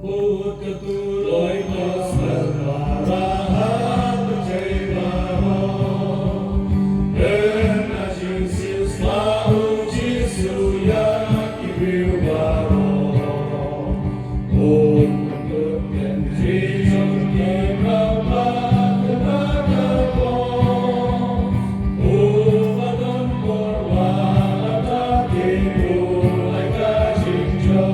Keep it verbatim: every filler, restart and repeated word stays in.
Put ka tu loi ko sel ba ra ha ka jai ba ho. Ben na jing siu sla u Jisu ya ki riu ba ho. Put ka tu ken ji jong ki ba ba ka ba ka ho. U ba don por wa la ta ki u lai ka jing jo.